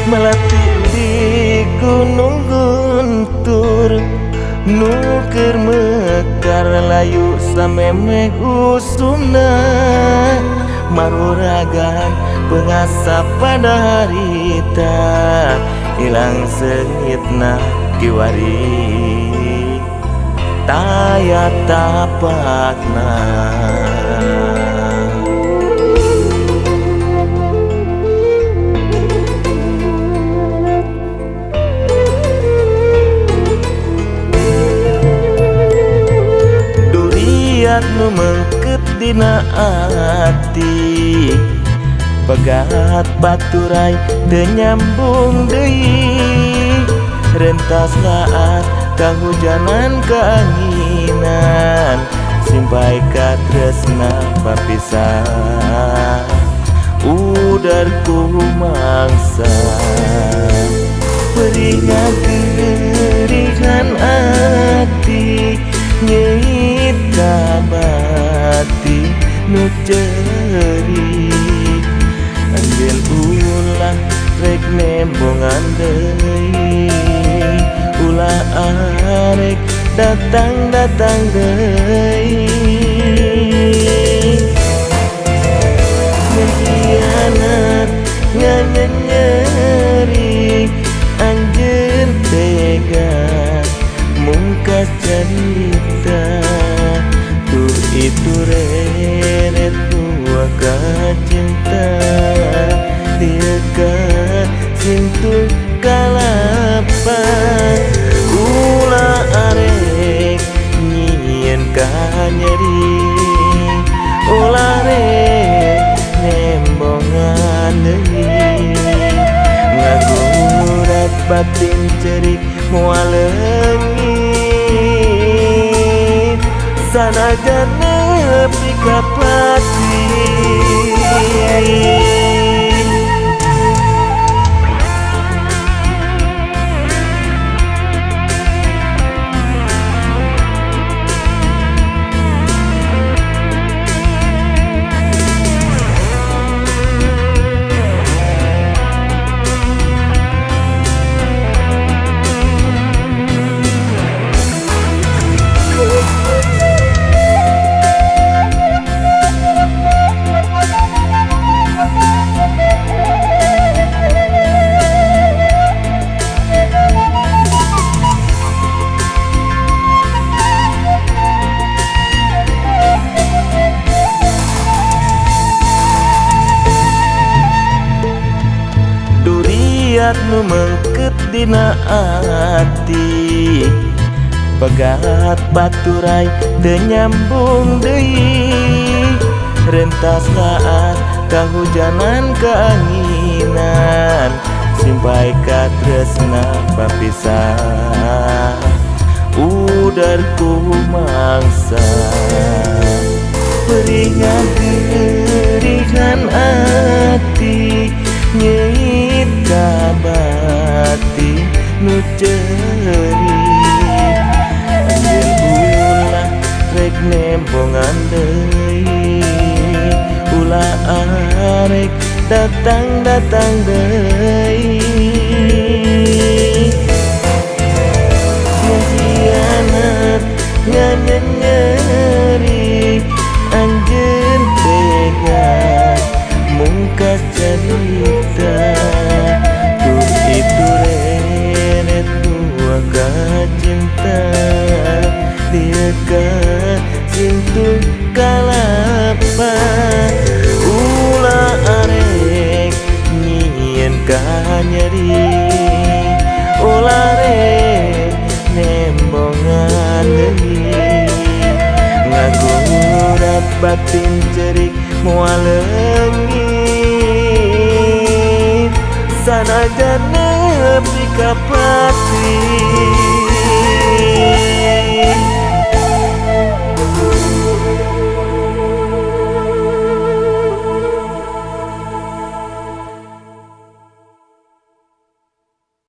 Melati di Gunung Guntur nu keur mekar layu samemeh usumna maruragan pengasap pada harita ilang seungitna kiwari taya tapakna. Duriat nu mengket dina ati pegat baturai teu nyambung deui rentas laat kahujanan kaanginan simpai katresna papisah udar ku mangsa perih ngagerihan ati nyeit ka batin nu ceuri anjeun ulah rek nembongan deui ulah arek datang-datang deui mengkhianat nganyenyeri anjeun tega mungkas cerita tur itu reret dua cinta dia ka sintu kalapa ulah arek nyieun ka nyeri ulah rek nembongan deui ngagurat batin cerik moal leungit sanajan nepi ka pati. Duriat nu mengket dina ati pegat baturai teu nyambung deui rentas laat kahujanan kaanginan simpai katresna papisah udar ku mangsa perih ngagerihan ati nyeit ka batin nu ceuri anjeun ulah rek nembongan deui ulah arek datang-datang deui mengkhianat nganyenyeri anjeun tega mungkas cerita tur itu reret dua ka cinta dia ka sintu kalapa ulah arek nyieun ka nyeri ulah rek nembongan deui ngagurat batin cerik moal leungit sanajan nepi ka pati.